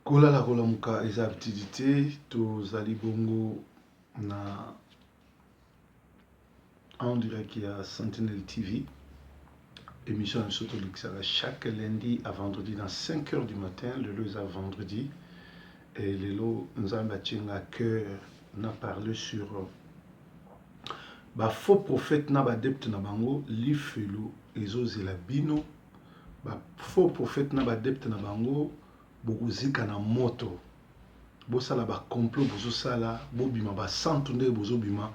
Kolala kolamuka eza habitude te, tozali bongo na en direct ya Sentinelle TV. Émission na biso tolekisaka chaque lundi à vendredi na 5 heures du matin. Lelo eza vendredi et lelo Nzambe atie nga cœur na parler sur ba faux prophètes na ba adeptes na bango. Lifelo ezozela bino. Ba faux prophètes na ba adeptes na bango, bokozika na moto. Bosala ba complot bozosala, bobima ba santu ndenge bozobima,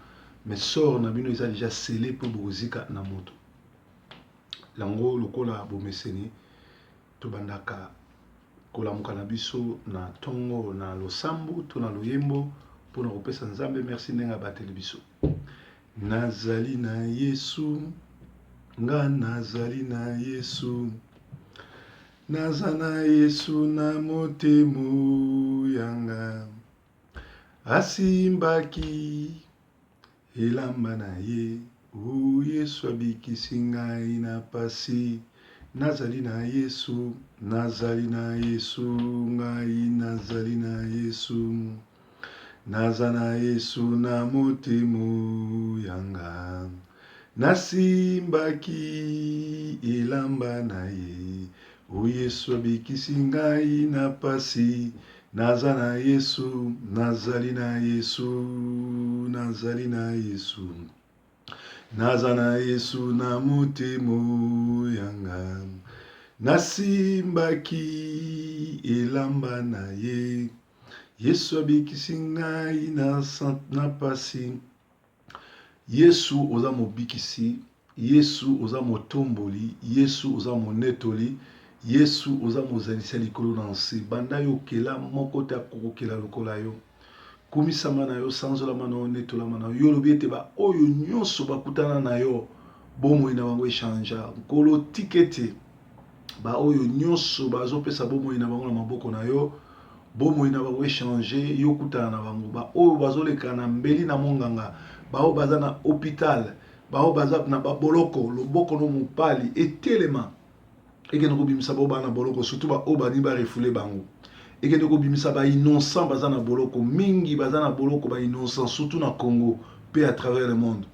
mais sort na bino eza dejà scellé mpo bokozika na moto. Yango lokola bomeseni, tobandaka kolamuka na biso na ntongo na losambo to na loyembo mpo na kopesa Nzambe merci ndenge abateli biso. Nazali na Yesu, nga nazali na Yesu, naza na Yesu na motemo yanga. Asimbaki elamba na ye, o Yesu abikisi ngai na pasi. Nazali na Yesu, nazali na Yesu, ngai nazali na Yesu. Naza na Yesu na motemo yanga, nasimbaki elamba na ye. O Yesu abikisi ngai na pasi. Naza na Yesu, nazali na Yesu, nazali na Yesu. Naza na Yesu na motemo yanga, nasimbaki elamba na ye. Yesu abikisi ngai na, na pasi. Yesu oza mobikisi, Yesu oza motomboli, Yesu oza monetoli, Yesu oza mozalisi ya likolo na nse. Banda yo okela, moko te akokokela lokola yo. Kumisama na yo, sanzolama na yo, netolama na yo. Yo olobi ete baoyo nyonso bakutana na yo, bomoi na bango echangea. Nkolo, tika ete baoyo nyonso bazopesa bomoi na bango na maboko na yo, bomoi na bango echange, yo kutana na bango. Baoyo bazoleka na mbeli na monganga, baoyo baza na hopital, baoyo baza na baboloko, loboko no mopali etelema, ekende kobimisa bao bana boloko, surtout baoyo balingi barefoule bango, ekende kobimisa ba innocent baza na boloko mingi, baza na boloko ba innocent, surtout na Congo pe à travers le monde.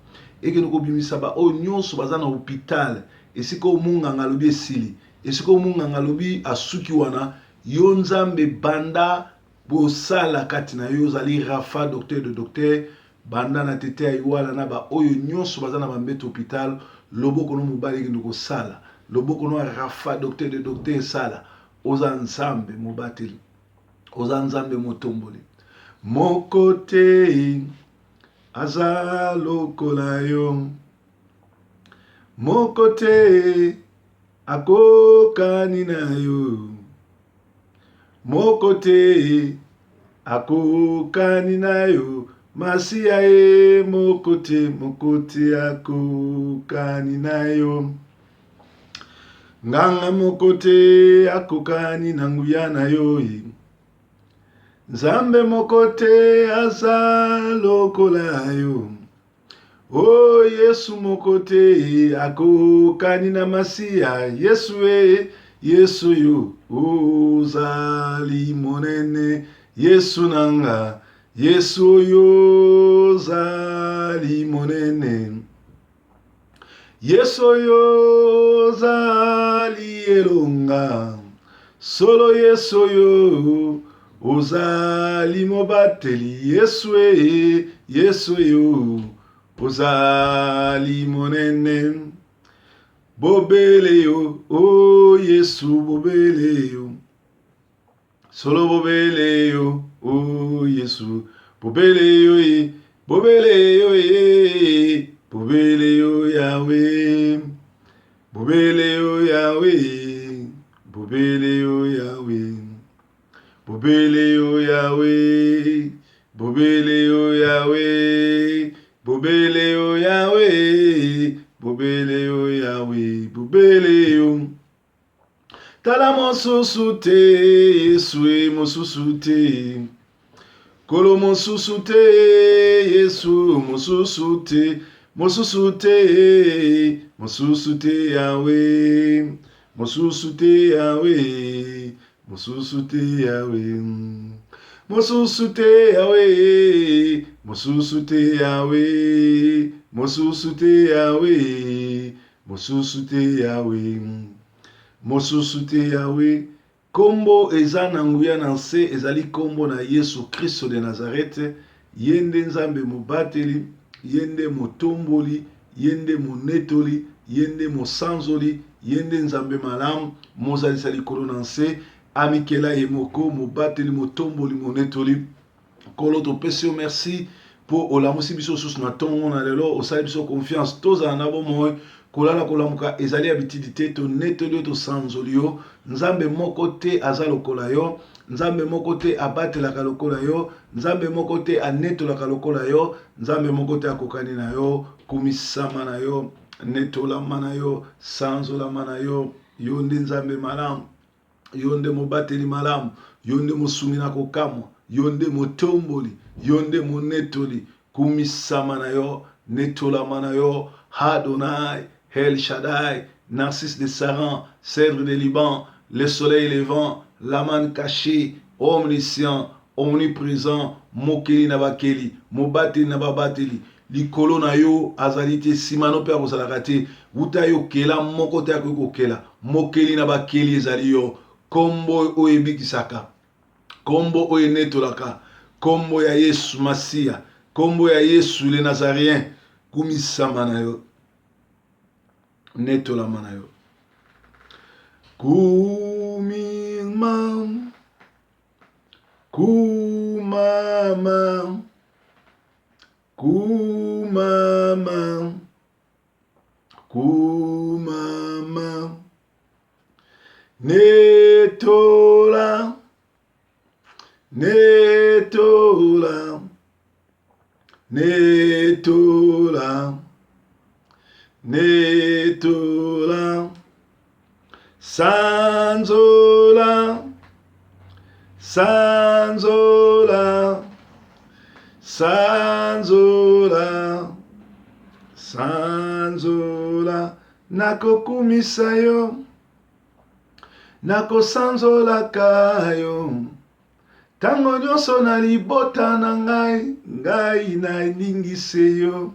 Ekende kobimisa baoyo nyonso baza na hopital, esika oyo monganga alobi esili, esika oyo monganga alobi asuki wana. Yo Nzambe, banda bosala kati na yo, ozali Rafa, docteur de docteur. Banda na tete ya Iwala na ba oyo nyonso baza na bambeto hopital, loboko no mobali ekende kosala, loboko no ya Rafa, docteur de docteur, esala. Oza Nzambe mobateli, oza Nzambe motomboli, moko te aza lokola yo, moko te akokani na yo, moko te akokani na yo, Masiya e, moko te, moko te akokani na yo. Nganga moko te akokani na nguya na yo e. Nzambe moko te aza lokola yo. O Yesu moko te akokani na Masiya. Yesu e, Yesu yo ozali monene. Yesu na nga, Yesu oyo ozali monene. Yesu oyo ozali elonga. Solo Yesu oyo ozali mobateli. Yesu e, Yesu oyo ozali monene. Bobele yo, o Yesu, bobele yo. Solo bobele yo, o Yesu, bobele yo e, bobele yo e, bobele yo Yahweh, bobele yo Yahweh, bobele yo Yahweh, bobele yo Yahweh, bobele yo Yahweh, bobele yo Yahweh, bobele yo Yahweh, bobele yo. Tala mosusu te, Yesu e, mosusu te. Kolo mosusu te, Yesu, mosusu te, mosusu te, mosusu te Yahweh, mosusu te Yahweh, Mosusu te Yahweh, mosusu te Yahweh, mosusu te Yahweh, mosusu te Yahweh, mosusu te Yahweh, mosusu te Yahweh. Kombo eza na nguya na nse ezali kombo na Yesu Kristo de Nazareth, ye nde Nzambe mobateli, ye nde motomboli, ye nde monetoli, ye nde mosanzoli, ye nde Nzambe malamu, mozalisa likolo na nse, amikela ye moko, mobateli, motomboli, monetoli. Nkolo, topesi yo merci mpo olamusi biso lisusu na ntongo na lelo, osali biso confiance tozala na bomoi. Kolala kolamuka ezali habitude te. Tonetoli yo, tosanzoli yo. Nzambe moko te aza lokola yo, Nzambe moko te abatelaka lokola yo, Nzambe moko te anetolaka lokola yo, Nzambe moko te akokani na yo. Kumisama na yo, netolama na yo, sanzolama na yo. Yo nde Nzambe malamu, yo nde mobateli malamu, yo nde mosungi na kokamwa, yo nde motomboli, yo nde monetoli. Kumisama na yo, netolama na yo. Adonai, El Shaddai, Narcisse de Saran, Cèdre de Liban, le soleil levant, la manne cachée, omniscient, omniprésent, mokeli na bakeli, mobateli na babateli. Likolo na yo azali te, nsima no mpe akozalaka te. Wuta yo kela, moko te akoki kokela. Mokeli na bakeli ezali yo. Kombo oyo ebikisaka, kombo oyo enetolaka, kombo ya Yesu Masiya, kombo ya Yesu le Nazarien. Kumisama na yo, netolama na yo. Kumima, kumama, kumama, kumama, netola, netola, netola, netola, sanzola, sanzola, sanzola, sanzola, nakokumisa yo, nakosanzolaka yo ntango nyonso na libota na ngai, ngai nalingise yo,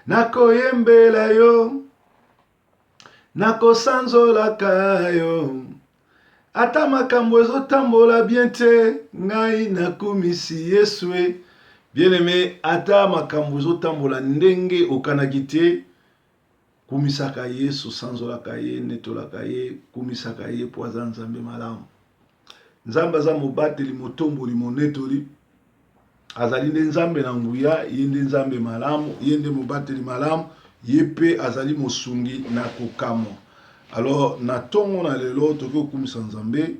nakoyembela yo, nakosanzolaka yo. Ata makambo ezotambola bien te, ngai nakumisi Yesu. E bien-aimé, ata makambo ezotambola ndenge okanaki te, kumisaka Yesu, sanzolaka ye, netolaka ye, kumisaka ye mpo aza Nzambe malamu. Nzambe aza mobateli, motomboli, monetoli. Azali nde Nzambe na nguya, ye nde Nzambe malamu, ye nde mobateli malamu, ye mpe azali mosungi na kokamwa. Alors na ntongo na lelo tokoki kokumisa Nzambe.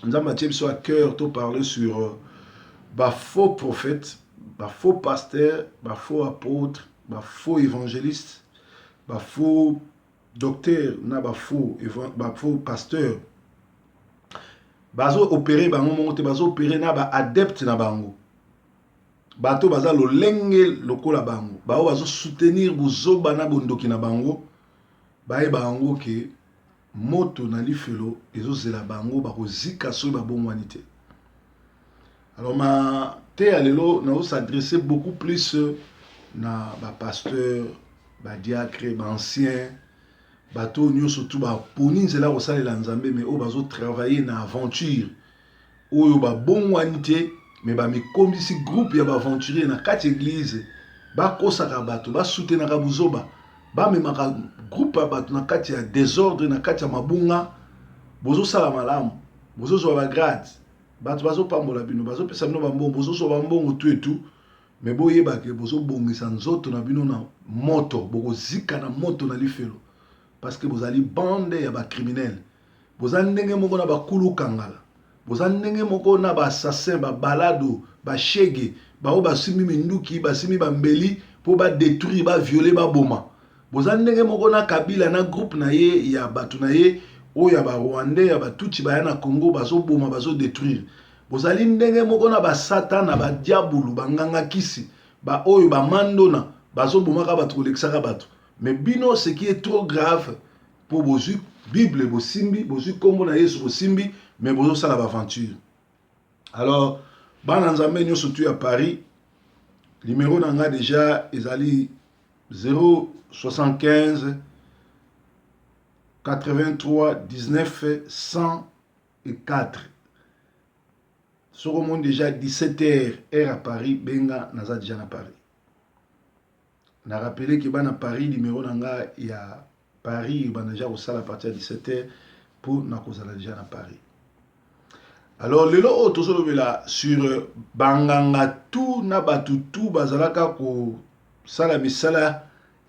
Nzambe atie biso à cœur to parler sur ba faux prophètes, ba faux pasteurs, ba faux apôtres, ba faux évangélistes, ba faux docteurs na ba faux pasteurs. Bazo opérer bango moko te, bazo opérer na ba adepte na bango, bato baza lolenge lokola bango, bao bazo soutenir buzoba na bondoki na bango. Bayeba yango ke moto na lifelo ezozela bango, bakozika soki babongwani te. Alors ma te ya lelo nazo s'adresser beaucoup plus na bapasteur, badiacre, baancien, bato oyo nyonso tu baponi nzela kosalela Nzambe, mais oyo bazotravaille na aventure, oyo babongwani te, mais bamikombisi groupe ya baaventurier na kati église, bakosaka bato, basoutenaka buzoba, bamemaka groupe ya bato na kati ya désordre, na kati ya mabunga. Bozosala malamu, bozozwa bagrade, bato bazopambola bino, bazopesa bino bambongo, bozozwa bambongo tu etu, mais boyebake bozobongisa nzoto na bino na moto, bokozika na moto na lifelo, parce que bozali bande ya bacriminel. Boza ndenge moko na bakulu kangala, boza ndenge moko na baassassin, babalado, bashege, bao basimbi minduki, basimbi bambeli mpo badétruire, baviole, baboma. Boza ndenge moko na Kabila na groupe na ye ya bato na ye oyo ya barwandais, ya batutsi baya na Congo, bazoboma, bazodétruire. Bozali ndenge moko na basatan, na badiabulu, banganga-kisi, baoyo bamandona, bazobomaka bato, kolekisaka bato. Mais bino, ce qui est trop grave, mpo bozwi Bible bosimbi, bozwi nkombo na Yesu bosimbi, mais bozosala ba aventure. Alors bana Nzambe nyonso tu ya Paris, numero na nga deja ezali 075 83 19 104. Soki omoni deja 17 heures heure ya Paris, benga, naza deja na Paris. Na rappeler ke bana Paris, numero na nga ya Paris ebanda deja kosala partir ya 17 heures mpo nakozala deja na Paris. Alors lelo oyo tozolobela sur banganga tu na bato tu bazalaka kosala misala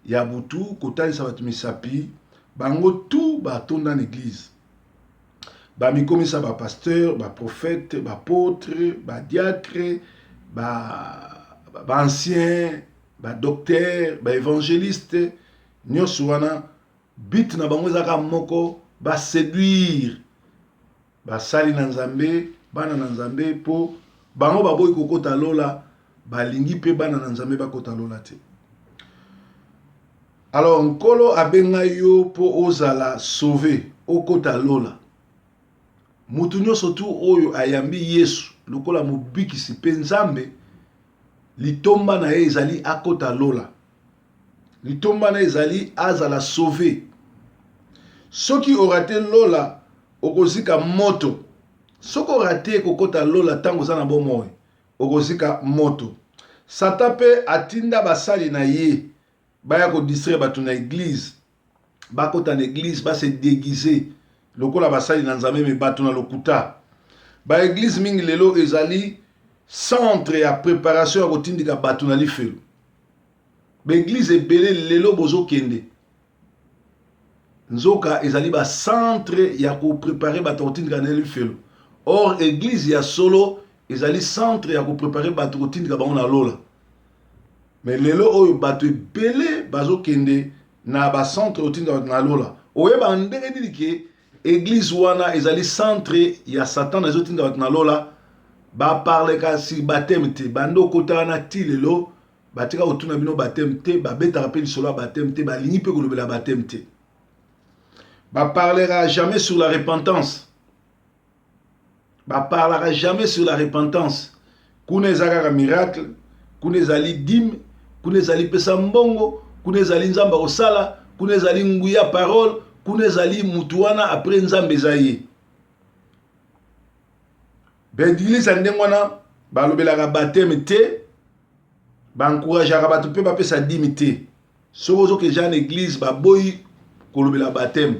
ya butu, kotalisa bato misapi, bango tu batonda na eglise, bamikomisa ba pasteur, ba prophète, ba apôtre, ba diacre, ba ancien, ba docteur, ba évangéliste. Nyonso wana but na bango ezalaka moko: baséduire basali na Nzambe, bana na Nzambe, mpo bango baboyi kokota lola, balingi mpe bana na Nzambe bakota lola te. Alors Nkolo abenga yo mpo ozala sauvé, okota lola. Mutu nyonso tu oyo ayambi Yesu lokola mobikisi mpe Nzambe, litomba na ye ezali akota lola, litomba na ye ezali azala sauvé. Soki orater lola, okozika moto. Soki orater kokota lola ntango oza na bomoi, okozika moto. Satan mpe atinda basali na ye baya kodistraire bato na eglise, bakota na eglise, base déguise lokola basali na Nzambe, mais bato na lokuta. Baeglise mingi lelo ezali centre ya préparation ya kotindika bato na lifelo. Baeglise ebele lelo bozokende, nzoka ezali bacentre ya koprépare bato ya kotindika na lifelo. Or eglise ya solo ezali centre ya koprépare bato kotindika bango na lola. Mais lelo oyo bato ebele bazokende na bacentre kotindika bato na lola. Oyeba ndenge nini ke eglise wana ezali centre ya Satan, ezotinda bato na lola? Baparle kasi baptême te. Bando okota wana ti lelo, batika kotuna bino baptême te, babetaka mpe lisolo ya baptême te, balingi mpe kolobela baptême te. Baparlera jamais sur la repentance, baparlaka jamais sur la repentance. Kuna eza kaka miracle, kuna ezali dîme, kuna ezali pesa mbongo, kuna ezali Nzambe akosala, kuna ezali nguya parole, kuna ezali mutu wana après Nzambe eza ye. Baeglise ya ndenge wana balobelaka baptême te, baencourageaka bato mpe bapesa dîme te. Soki ozokeja na eglise, baboyi kolobela baptême,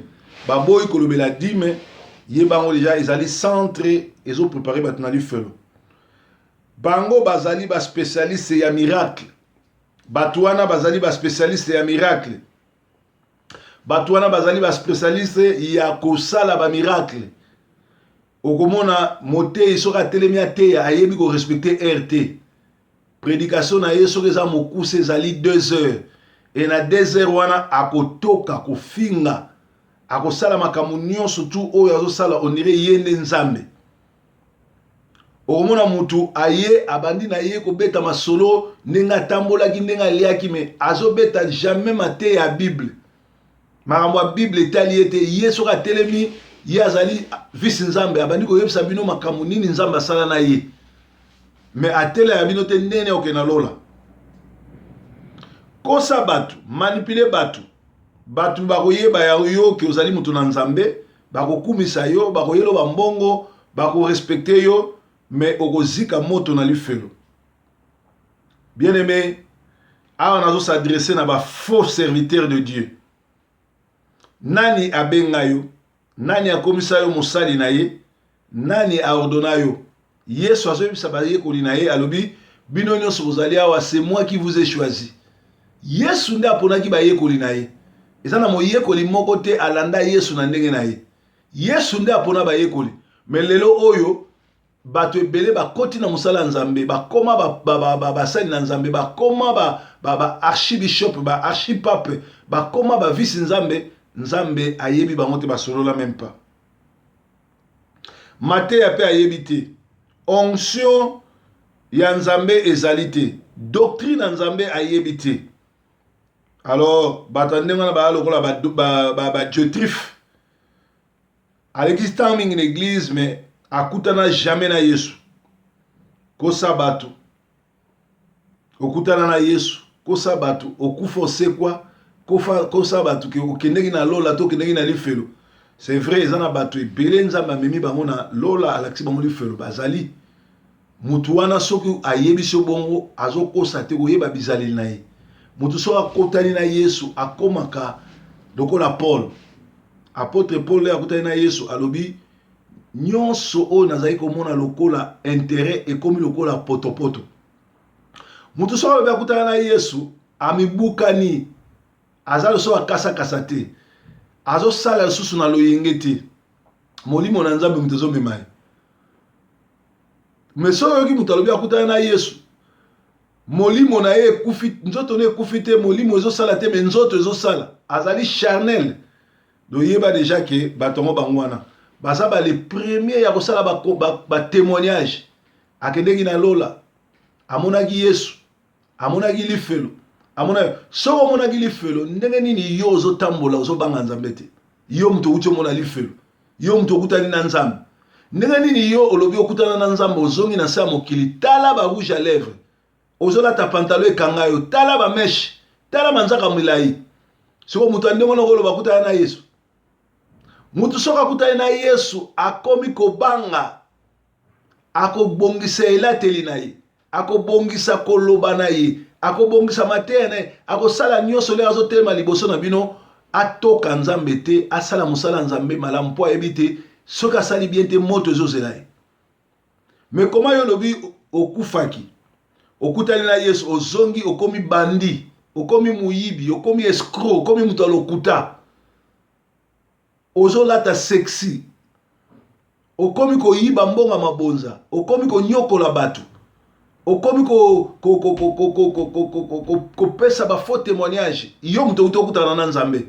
baboyi kolobela dîme, ye bango deja ezali centre ezoprépare bato na lifelo. Bango bazali baspécialiste ya miracle. Bato wana bazali baspécialiste ya miracle. Bato wana bazali baspécialiste ya kosala bamiracle. Okomona motei soki atelemi ateya, ayebi korespecte heure te. Prédication na ye soki eza mokuse, ezali 2 heures, e na 2 heures wana akotoka, kofinga, akosala makambo nyonso tu oyo azosala, on dirait ye nde Nzambe. Okomona mutu aye, abandi na ye kobeta masolo ndenge atambolaki, ndenge aliaki, mais azobeta jamais mateya ya Bible. Makambo ya Bible etali ye te. Ye soki atelemi, ye azali vice Nzambe, abandi koyebisa bino makambo nini Nzambe asala na ye, mais atelela bino te ndenge okende na lola. Kosa bato, manipule bato. Bato bakoyeba ya yo ke ozali moto na Nzambe, bakokumisa yo, bakoyela bambongo, bakorespecte yo, mais okozika moto na lifelo. Bien aimé, awa nazos'adresse na bafaux serviteur de Dieu. Nani abenga yo? Nani akomisa yo mosali na ye? Nani aordonna yo? Yesu azoyebisa bayekoli na ye, alobi: "Bino nyonso bozali awa, c'est moi qui vous ai choisi." Yesu nde aponaki bayekoli na ye. Eza na moyekoli moko te alanda Yesu na ndenge na ye. Yesu nde apona bayekoli. Mais lelo oyo bato ebele bakoti na mosala ya Nzambe, bakoma basali na Nzambe, bakoma ba-archibishop, ba-archipape, bakoma bavice Nzambe. Nzambe ayebi bango te, basolola même pas. Mateya mpe ayebi te, onction ya Nzambe ezali te, doctrine ya Nzambe ayebi te. Alors bato ya ndenge wana baya lokola badiotrephe. Alekisi ntango mingi na eglise mais akutana jamais na Yesu. Kosa bato okutana na Yesu, kosa bato okufa osekwa, kosa bato ke okendeki na lola to okendeki na lifelo. C'est vrai, eza na bato ebele Nzambe amemi bango na lola, alakisi bango lifelo, bazali Mutu wana soki ayebisi yo bongo azokosa te koyeba bizaleli na ye. Mutu soki akotani na Yesu akomaka lokola Paul. Apotre Paul nde akutani na Yesu alobi nyonso oyo nazali komona lokola interet ekomi lokola potopoto. Mutu soki alobi akutana na Yesu amibukani, aza lisusu akasakasa te, azosala lisusu na loyenge te. Molimo na Nzambe moto ezomema ye. Me soki oyoki moto alobi akutana na Yesu, molimo na ye ekufi, nzoto na ekufi te, molimo ezosala te, me nzoto ezosala, azali charnel. Donc yeba deja ke bato yango bango wana baza ba les premiers ya kosala ba, ba, ba témoignage. Akendeki na lola, amonaki Yesu, amonaki lifelo, amonaki. Soki omonaki lifelo, ndenge nini yo ozotambola ozobanga Nzambe te? Yo moto outi omona lifelo, yo moto okutani na Nzambe, ndenge nini yo olobi okutana na Nzambe, ozongi na se ya mokili, tala ba rouge à lèvres, ozolata pantalon ekanga yo, tala ba mèche, tala manzaka milai. Sikoyo moto ya ndenge wana okoloba akutana na Yesu? Moto soki akutani na Yesu akomi kobanga, akobongisa elateli na ye, akobongisa koloba na ye, akobongisa mateya na ye, akosala nyonso ndenge azotelema liboso na bino, atoka Nzambe te, asala mosala ya Nzambe malamu, mpo ayebi te soki asali bien te moto ezozela ye. Me koma yo olobi okufaki, okutani na Yesu, ozongi okomi bandi, okomi moyibi, okomi escroc, okomi moto ya lokuta, ozolata sexy, okomi koyiba mbongo ya mabonza, okomi konyokola bato, okomi kopesa ba faux témoignage. Yo moto outi okutana na Nzambe,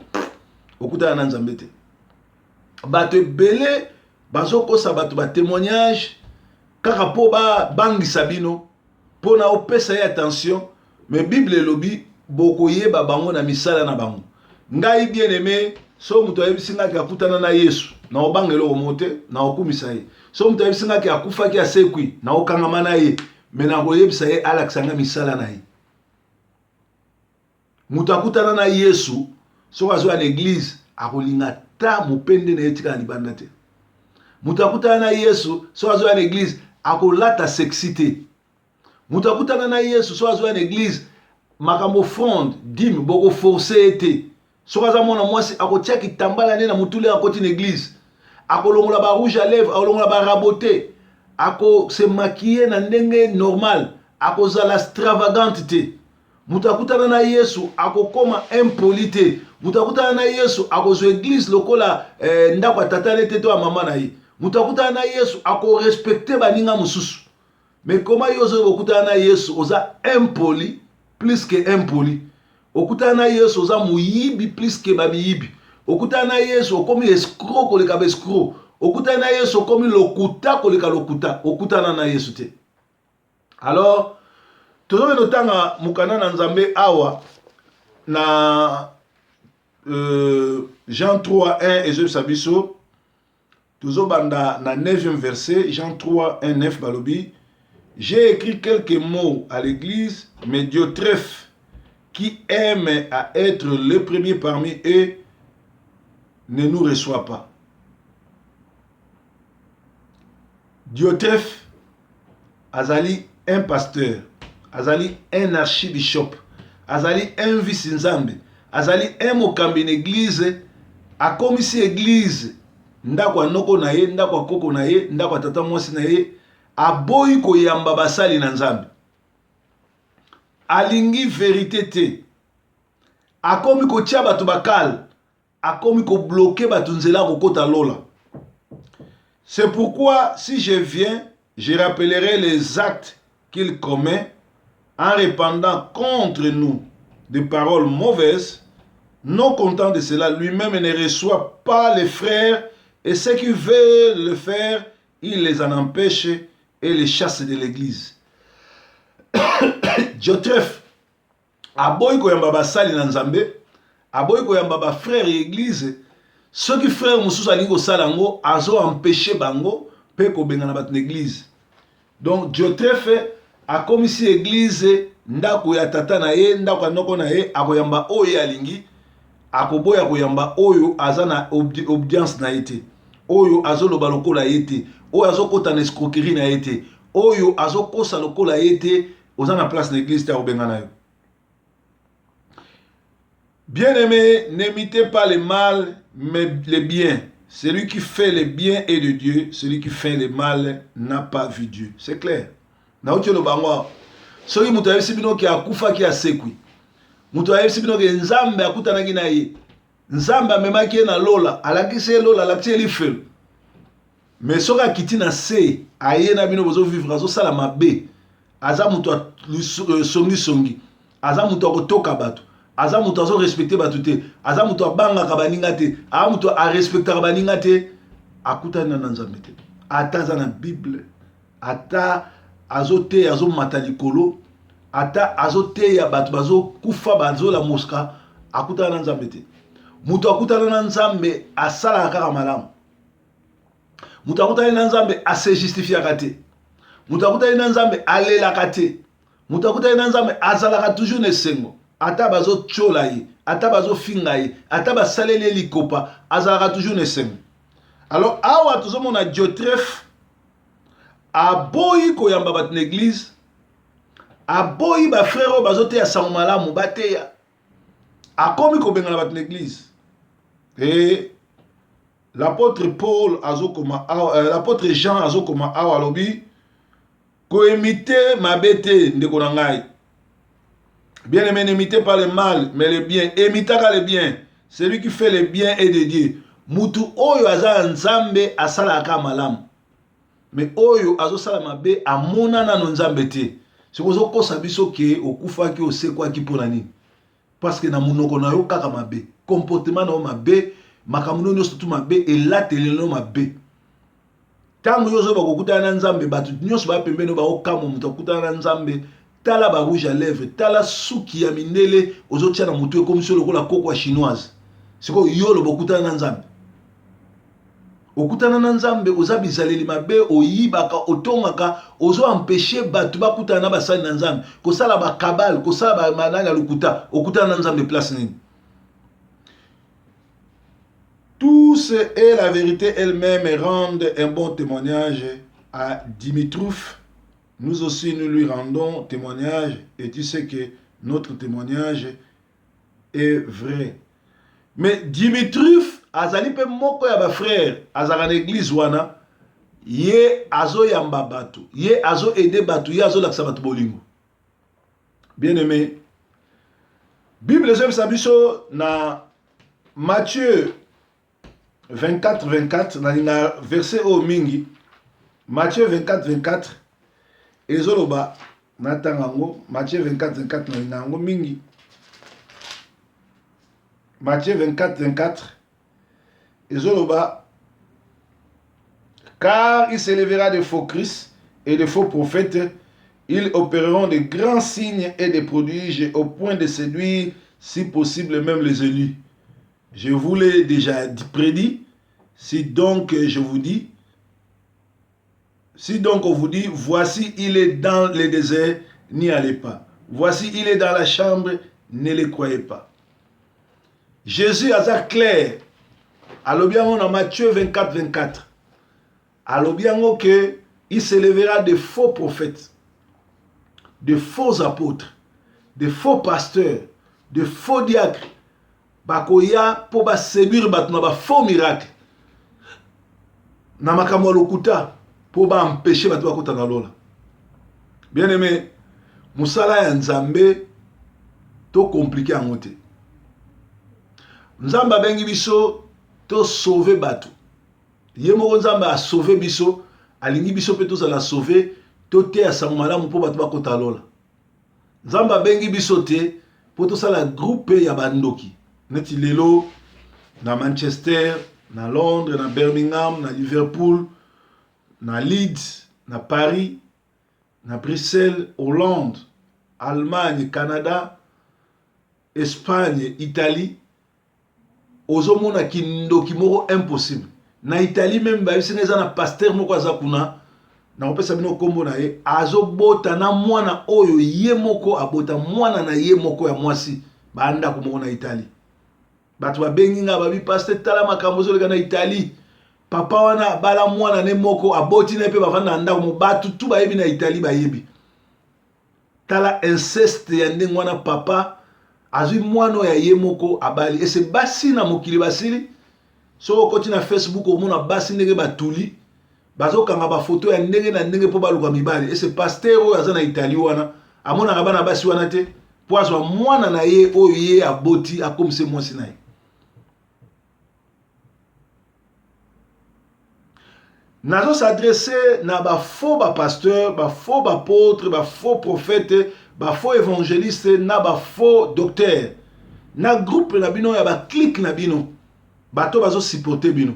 okutana na Nzambe te. Bato ebele bazokosa bato ba témoignage kaka mpo babangisa bino, mpo na opesa ye attention. Mais Bible elobi bokoyeba bango na misala na bango. Ngai bien aimé, so moto ayebisi ngai ke akutana na Yesu, na obanga eloko moko te, na okumisa ye. So moto ayebisi ngai ke akufaki asekwi, na okangama na ye, mais na koyebisa ye alakisa ngai misala na ye. Moto akutana na Yesu, soki azwa na eglise, akolinga ata mopende na ye etikala libanda te. Moto akutana na Yesu, soki azwa na eglise, akolata sexy te. Moto akutana na Yesu, soki azwa na eglise, makambo offrande, dime, bokoforce ye te. Soki aza mwana mwasi, akotia kitambala nde na motule akoti na eglise. Akolongola ba rouge à lèvres, akolongola ba rabote, ako se maquiller na ndenge normal, akozala stravagante te. Moto akutana na Yesu akokoma impoli te. Moto akutana na Yesu akozwa eglise lokola eh, ndako ya tata ne te to ya mama na ye. Moto akutana na Yesu akorespecte baninga mosusu. Mais koma yo ozoyoka okutana na Yesu oza impoli plus que impoli. Okutana na Yesu oza moyibi plus que bamiyibi. Okutana na Yesu okomi escroc koleka ba escroc. Okutana na Yesu okomi lokuta koleka lokuta. Okutana na Yesu te. Alors tozokende kotanga mokanda na Nzambe awa na Jean 3 1 ezoyebisa biso, tozobanda na 9e verset, Jean 3 1 9 balobi: J'ai écrit quelques mots à l'église, mais Diotrephe, qui aime à être le premier parmi eux, ne nous reçoit pas. Diotrephe azali un pasteur, azali un archibishop, azali un vice nzambe, azali un mokambi na eglise. Akomisi eglise ndako ya noko na ye, ndako ya koko na ye, ndako ya tata mwasi na ye. Aboyi koyamba basali na Nzambe, alingi verite te, akomi kotia bato bakale, akomi kobloke bato nzela ya kokota lola. C'est pourquoi si je viens, je rappellerai les actes qu'il commet en répandant contre nous des paroles mauvaises. Non content de cela, lui-même ne reçoit pas les frères, et ceux qui veulent le faire, il les en empêche et les chasse de l'église. Diotrephe aboyi koyamba basali na Nzambe, aboyi koyamba bafrère ya eglise. Soki frère mosusu alingi kosala yango, azo empecher bango mpe kobengana bato na eglise. Donc Diotrefe akomisi eglise ndako ya tata na ye, ndako ya noko na ye, akoyamba oyo ye alingi, akoboya koyamba oyo aza na obedience na ye te, oyo azoloba lokola ye te, oyo azokota na escroquerie na ye te, oyo azokosa lokola ye te, oza na place na eglise te, akobengana yo. Bien-aimé, n'imitez pas le mal, mais le bien. Celui qui fait le bien est de Dieu, celui qui fait le mal n'a pas vu Dieu. C'est clair. Nauti oloba yango awa. Soki moto ayebisi bino ke akufaki asekwi, moto ayebisi bino ke Nzambe akutanaki na ye, Nzambe amemaki ye na lola, alakisi ye lola, alakisi ye lifelo. Mais soki akiti na se, aye na bino bozo vivre, azosala mabe. Aza moto ya euh, songi songi, aza moto ya kotoka bato, aza moto azo respecte bato te, aza moto abangaka baninga te, aza moto arespectaka baninga te, akutani na Nzambe te. Ata aza na Bible, ata azoteya azomata likolo, ata azoteya bato bazokufa bazolamuska, akutana na Nzambe te. Moto akutana na Nzambe asalaka kaka malamu. Moto akutani na Nzambe ase justifiaka te. Moto akutani na Nzambe alelaka te. Moto akutani na Nzambe azalaka toujours na esengo. Ata bazotyola ye, ata bazofinga ye, ata basaleli ye likopa, azalaka toujours na esengo. Alors awa tozomona Diotrephe aboyi koyamba bato na eglise, aboyi ba frère oyo bazoteya sango malamu bateya, akomi kobengana bato na eglise. E l'apôtre Paul azokoma awa, euh, l'apôtre Jean azokoma awa alobi koimite mabe te ndeko na ngai. Bien aimé, n'imitez pas le mal, mais le bien. Imitaka le bien. Celui qui fait le bien est de Dieu. Mutu oyo aza ya Nzambe asalaka malamu. Mais oyo azosala mabe amona nano Nzambe te. Soki ozokosa biso ke okufaki osekwaki mpo na nini? Parce que na munoko na yo kaka mabe, comportement na yo mabe, makambo no nyonso tu mabe, elateli no mabe. Ntango yo ozoba kokutana na Nzambe, bato nyonso baya pembeni oyo baokamwa moto akutana na Nzambe. Tala ba rouge à lèvres, tala suki ya mindele ozotia na motu ekomisi yo lokola koko ya chinoise. Sikoyo yo oloba okutana na Nzambe. Okutana na Nzambe, oza bizaleli mabe, oyibaka, otongaka, ozo empecher bato bakutana na basali na Nzambe, kosala ba cabale, kosala ba manani ya lokuta, okutana na Nzambe place nini? Tous et la vérité elle-même rendent un bon témoignage à Dimitrouf. Nous aussi, nous lui rendons témoignage et tu sais que notre témoignage est vrai. Mais Dimitruf azali mpe moko ya ba frère azalaka na église wana, ye azoyamba bato, ye azo aider bato, ye azolakisa bato bolingo. Bien aimé, Bible ezoyebisa biso na Matthieu 24 24, nalinga verset oyo mingi. Matthieu 24 24 ezoloba, natanga yango. Matthieu 24 24, nalinga yango mingi. Matthieu 24 24 ezoloba, car il s'élèvera de faux Christ et de faux prophètes, ils opéreront de grands signes et des prodiges au point de séduire, si possible, même les élus. Je vous l'ai déjà prédit, si donc je vous dis, si donc on vous dit, voici il est dans le désert, n'y allez pas. Voici il est dans la chambre, ne le croyez pas. Jésus aza clair. Alobi yango na Matthieu 24 24. Alobi yango que il s'élèvera de faux prophètes, de faux apôtres, de faux pasteurs, de faux diacres. Bakoya mpo baséduire bato na ba faux miracle, na makambo ya lokuta, mpo baempêche bato bakota na lola. Bien aimé, mosala ya Nzambe tocompliquer yango te. Nzambe abengi biso tosauve bato. Ye moko Nzambe asauve biso, alingi biso mpe tozala sauve, toteya sango malamu mpo bato bakota lola. Nzambe abengi biso te mpo tosala groupe ya bandoki neti lelo na Manchester, na Londres, na Birmingham, na Liverpool, na Leeds, na Paris, na Bruxelles, Hollande, Allemagne, Canada, Espagne, Italie. Ozomona kindoki moko impossible. Na Italie meme bayebisi nga eza na pasteur moko aza kuna, nakopesa bino kombo na ye, azobota na mwana oyo ye moko abota, mwana na ye moko ya mwasi, ba ndako moko na Italie. Bato babengi nga babi pasteur tala makambo ezoleka na Italie. Papa wana abala mwana ne moko aboti na ye mpe bavanda na ndako mo bato tu bayebi na Italie bayebi. Tala inceste ya ndenge wana papa azwi mwana oyo ya ye moko abali. Ese basi na mokili basili? Soki okoti na Facebook okomona basi ndenge batuli bazokanga bafoto ya ndenge na ndenge mpo baluka mibali. Ese pasteur oyo aza na Italie wana amonaka bana basi wana te mpo azwa mwana na ye oyo ye aboti akomise mwasi na ye. Nazo s'adresser na ba faux ba pasteurs, ba faux ba apôtres, ba faux prophètes, ba faux évangélistes na ba faux docteurs. Na groupe na bino ya ba clique na bino. Bato bazo supporter bino.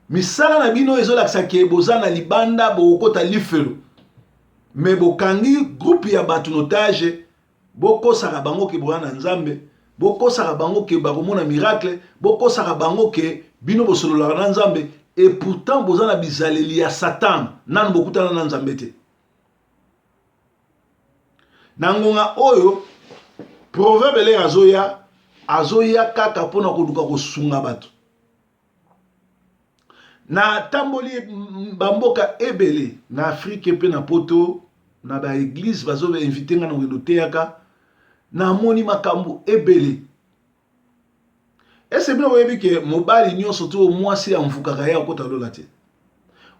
Misala na bino ezolakisa ke boza na libanda bokokota lifelo. Mais bokangi groupe ya bato n'otage. Bokosaka bango ke boza na Nzambe, bokosaka bango ke bakomona miracle, bokosaka bango ke bino bosololaka na Nzambe et pourtant boza na bizaleli ya Satan, nanu bokutana na Nzambe te. Na ngonga oyo proverbe elere azoya, azoya kaka mpona koluka kosunga bato. Natamboli bamboka ebele na Afrique mpe na poto na ba eglise bazo invite nga na kokende oteyaka, namoni makambo ebele. Ese bino boyebi ke mobali nyonso tu oyo mwasi amvukaka ye akota lola te?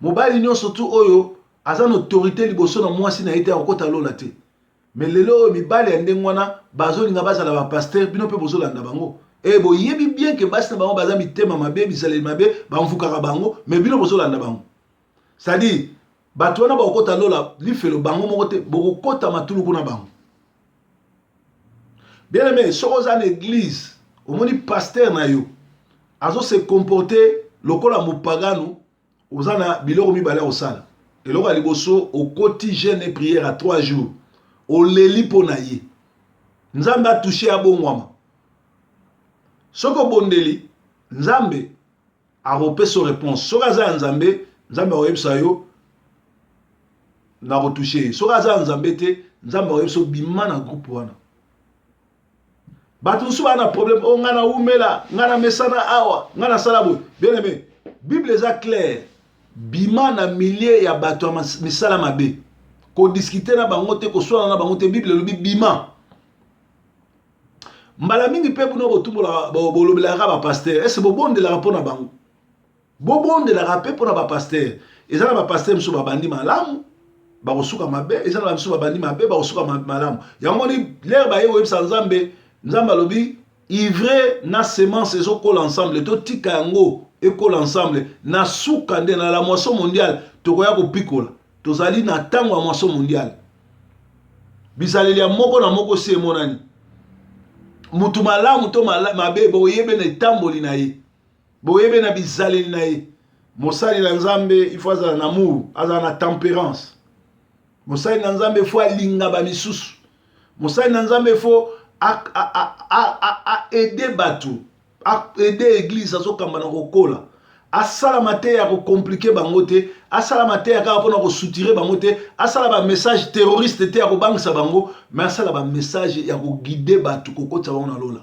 Mobali nyonso tu oyo aza na autorité liboso na mwasi na ye te akokota lola te. Mais lelo oyo mibali ya ndenge wana bazolinga bazala ba pasteur, bino pe bozolanda bango. Et boyebi bien que basi na bango baza mitema mabe, bizaleli mabe, bamvukaka bango, mais bino bozolanda bango. C'est-à-dire bato wana bakokota lola lifelo bango moko te, bokokota matuluku na bango. Bien aimé, soki oza na église, omoni pasteur na yo azo se comporter lokola mopagano, Oza na biloko mibale ya kosala. Eloko ya liboso, okoti jeune et prière ya 3 jours. Oleli mpo na ye. Nzambe atouche abongwama. Soki obondeli, Nzambe akopesa yo réponse. Soki aza ya Nzambe, Nzambe akoyebisa yo nakotouche ye. Soki aza ya Nzambe te, Nzambe akoyebisa yo bima na groupe wana. Bato mosusu baa na problème, oh ngai nawumela, ngai namesana awa, ngai nasala boye. Bien aimé, Bible eza claire, bima na milieu ya bato ya misala mabe. Ko discuter na bango te, koswana na bango te, Bible elobi bima. Mbala mingi mpe bino botumbolaka, bolobelaka ba pasteur, est-ce bobondelaka mpo na bango? Bobondelaka pe pona ba pasteur. Eza na ba pasteur misusu babandi malamu bakosuka mabe, eza na ba misusu babandi mabe bakosuka malamu. Yango moni lere baye koyebisa Nzambe, Nzambe alobi ivraie na semence ezokola ensemble, totika yango ekola ensemble na suka nde na la moisson mondiale tokoya kopikola. Tozali na ntango ya moisson mondiale. Bizaleli ya moko na moko si emonani. Mutu malamu to mabe boyebe na etamboli na ye. Boyebe na bizaleli na ye. Mosali na Nzambe il faut azala na amour, azala na temperance. Mosali na Nzambe il faut alinga ba misusu. Mosali na Nzambe il faut a, a, a, a, a, a aider bato, a aider église azokamba na kokola. Asala mateya ya kokomplike bango te, asala mateya kaka mpona kosoutire bango te, asala ba message terroriste te ya kobangisa bango, mais asala ba message ya koguide bato kokotisa bango na lola.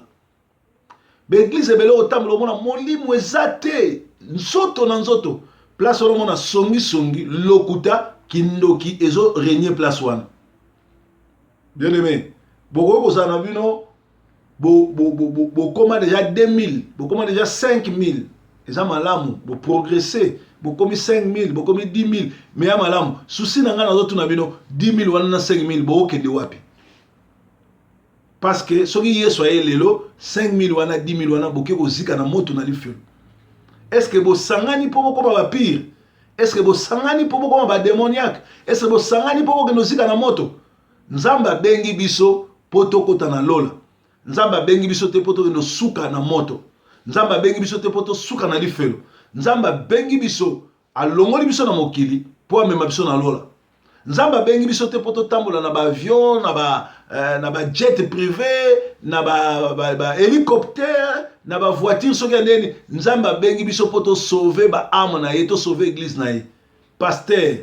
Ba eglise ebele otambola omona molimo eza te, nzoto na nzoto. Place wana omona songi songi, lokuta, kindoki ezo regner place wana. Bien aimé, bokoki kozala na bino bokoma bo, bo, bo deja 2000, bokoma deja 5000. Eza malamu, bo progresser, bokomi 5000, bokomi 10000, mais ya malamu. Souci na ngai nazotuna bino 10000 wana na 5000 bokokende wapi? Parce que soki Yesu aye lelo 5000 wana 10000 wana boke kozika na moto na lifelo. Est-ce que bosangani mpo bokoma ba pire? Est-ce que bosangani mpo bokoma ba démoniaque? Est-ce que bosangani mpo bokende kozika na moto? Nzambe abengi biso mpo tokota na lola. Nzambe abengi biso te mpo tokende kosuka na moto. Nzambe abengi biso te mpo tosuka na lifelo. Nzambe abengi biso, alongoli biso na mokili mpo amema biso na lola. Nzambe abengi biso te mpo totambola na ba avion, na ba, na ba jet privé, na ba, ba, ba hélicoptère, na ba voiture soki ya ndeni. Nzambe abengi biso mpo tosauve ba âme na ye, tosauve église na ye. Pasteur,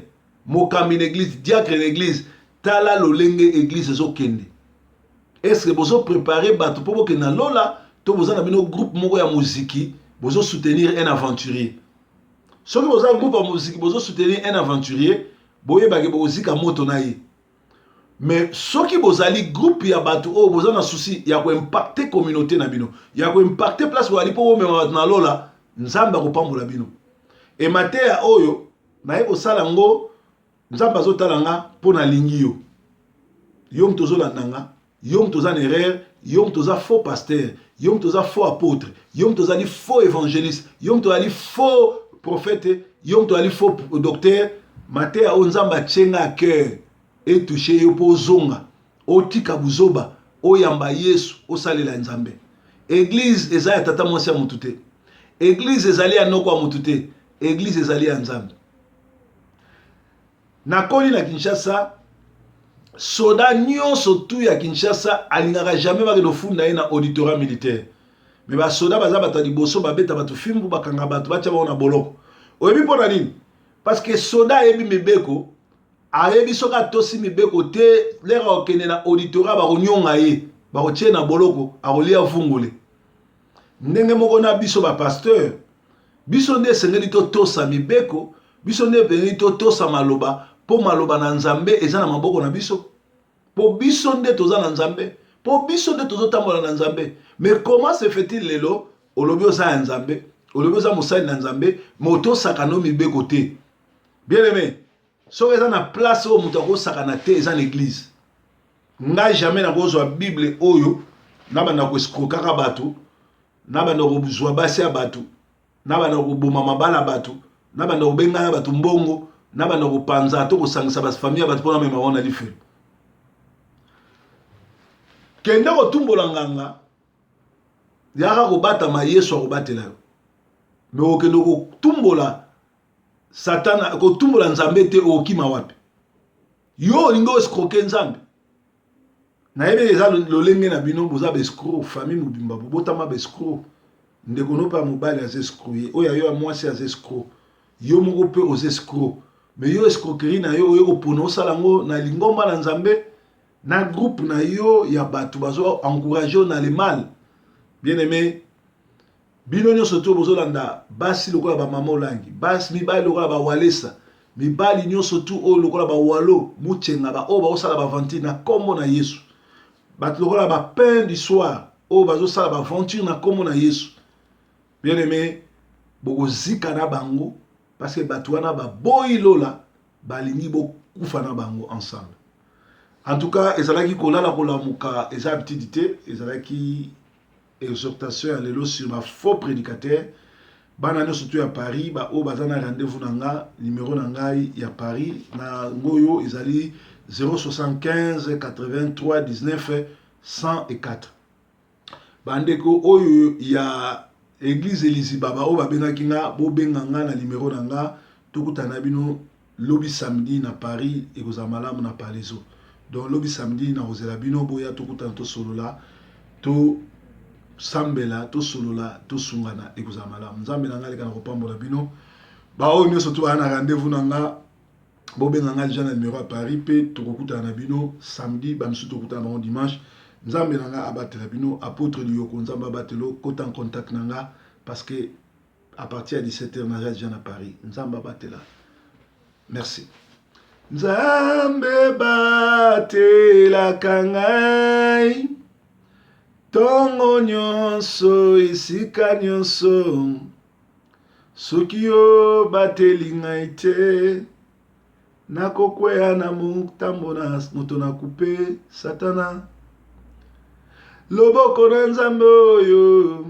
mokambi na église, diacre na église, tala lolenge église ezokende. Est-ce que bozoprépare bato mpo bokende na lola, to boza na bino groupe moko ya moziki, bozosoutenir un aventurier? Soki boza groupe ya moziki, bozosoutenir un aventurier, boyebake bokozika moto na ye. Mais soki bozali groupe ya bato oyo boza na souci ya koimpacte communauté na bino, ya koimpacte place bozali, mpo bomema bato na lola, Nzambe akopambola bino. E mateya oyo naye kosala yango, Nzambe azotala nga mpo nalingi yo. Yo moto ozolanda nga, yo moto oza na erreur, yo moto oza faux pasteur, yo moto oza faux apôtre, yo moto ozali faux évangéliste, yo moto ozali faux prophète, yo moto ozali faux docteur, mateya oyo Nzambe atie nga à cœur etouche yo mpo ozonga, otika buzoba, oyamba Yesu, osalela Nzambe. Église eza ya tata mwasi ya motu te, église ezali ya noko ya motu te, église ezali ya Nzambe. Nakoli na Kinshasa. Soda nyonso tu ya Kinshasa alingaka jamais bakende ofunda ye na auditorat militaire. Me basoda baza bato ya liboso babeta bato fimbu, bakanga bato, batya bango na boloko. Oyebi mpo na nini? Parce que soda ayebi mibeko, ayebi soki atosi mibeko te, lere akokende na auditorat, bakonyonga ye, bakotie na boloko, akolia vungule. Ndenge moko na biso bapasteur, biso nde esengeli totosa mibeko, biso nde esengeli totosa maloba, mpo maloba na Nzambe eza na maboko na biso, mpo biso nde toza na Nzambe, mpo biso nde tozotambola na Nzambe. Mais comment se fait-il lelo olobi oza ya Nzambe, olobi oza mosali na Nzambe, me otosaka no mibeko te? Bien aimé, soki eza na place oyo moto akosakana te, eza na église. Ngai jamais nakozwa Bible oyo nabanda koescroquaka bato, nabanda kozwa basi ya bato, nabanda koboma mabala ya bato, nabanda kobengana bato mbongo, nabanda kopanza to kosangisa bafamille ya bato mpo namema bango na lifelo. Kende kotumbola nganga, yaka kobatama, Yesu akobatela yo. Me okende kotumbola Satana, kotumbola Nzambe te, okokima wapi? Yo olingi oescroquer Nzambe. Nayebi eza lolenge na bino, boza baescroc, famille mobimba bobotama baescroc. Ndeko no mpe ya mobali aza escroc, ye oyo ya yo ya mwasi aza escroc, yo moko mpe oza escroc. Me yo, escroquerie na yo oye kopona osala yango na lingomba na Nzambe, na groupe na yo ya bato bazo encourage yo na le mal. Bien aimé, bino nyonso to bozolanda basi lokola bamama Olangi, basi mibali lokola bawalesa, mibali nyonso tu oyo lokola bawalo muchenga, baoyo baosala baaventure na nkombo na Yesu, bato lokola bapain du soir oyo bazosala baaventure na nkombo na Yesu, bien aimé, bokozika na bango, parce que bato wana baboyi lola, balingi bokufa na bango ensemble. En tout cas, ezalaki kolala kolamuka, eza habitude te. Ezalaki exhortation ya lelo sur ba faux prédicateur. Bana nyonso to ya Paris, baoyo baza na rendez-vous na nga, numéro na ngai ya Paris na ngoyo ezali 075 83 19 104. Bandeko oyo ya église Eliziba, baoyo babengaki nga, bobenga nga na numéro na nga, tokutana na bino lobi samedi na Paris. Ekozala malamu na Palaiso. Donc lobi samedi nakozela bino, boya, tokutana, tosolola, tosambela, tosolola, tosungana, ekozala malamu. Nzambe na ngai aleka na kopambola bino. Baoyo nyonso to baya na rendez-vous na nga, bobenga nga déjà na numéro ya Paris mpe tokokutana na bino samedi. Bamisusu tokutana bango dimanche. Nzambe na nga abatela bino. Apôtre Liyoko, Nzambe abatela. Kota en contact na nga, parce que à partir ya 17 heures naza déjà na Paris. Nzambe abatela, merci. Nzambe batelaka ngai ntongo nyonso, esika nyonso. Soki yo bateli ngai te, nakokwea na motambo na moto na kupe Satana. Loboko na Nzambe oyo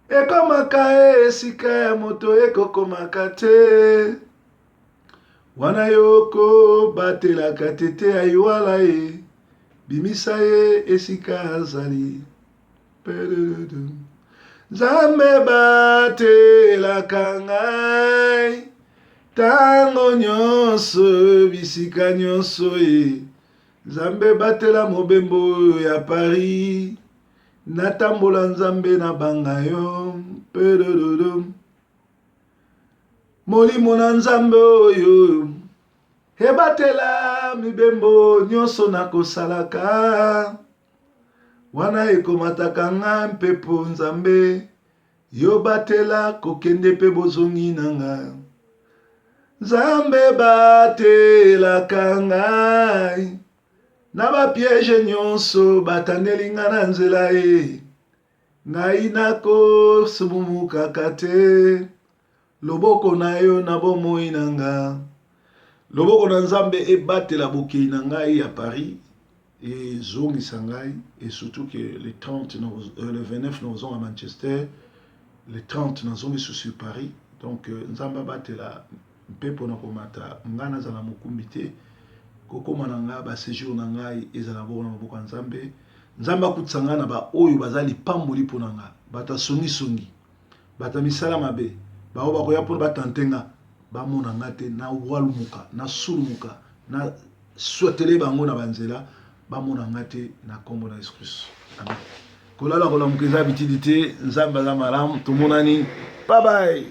ekomaka esika ya moto ekokomaka te, wana yo kobatelaka tete ayiwala ye, bimisa ye esika azali. Nzambe batelaka ngai ntango nyonso, bisika nyonso ye. Nzambe batela mobembo oyo ya Paris. Natambola Nzambe na banga yo. Pedododo. Molimo na Nzambe oyo ebatela mibembo nyonso nakosalaka. Wana ekomataka nga mpepo Nzambe yo batela kokende mpe bozongi na nga. Nzambe batelaka ngai na ba piège nyonso batandeli nga na nzela e ngai nakosumumukaka te loboko na yo na bomoi na nga. Loboko na Nzambe ebatela bokei na ngai ya Paris ezongisa ngai et surtout que le 30 le 29 nakozonga Manchester, le 30 nazongi susu Paris. Donc Nzambe abatela mpepo na komata ngai nazala mokumbi te, kokoma na ngai ba séjour na ngai ezala bongo na maboko ya Nzambe. Nzambe akutisa ngai na ba oyo baza lipamboli mpo na ngai, bato ya songisongi, bato ya misala mabe, baoyo bakoya mpona batante nga bamona nga te, nawalumuka nasulumuka na swetele bango na banzela bamona nga te na nkombo na Yesu Kristo, amen. Kolala kolamuka eza bitidi te, Nzambe aza malamu, tomonani, bye bye.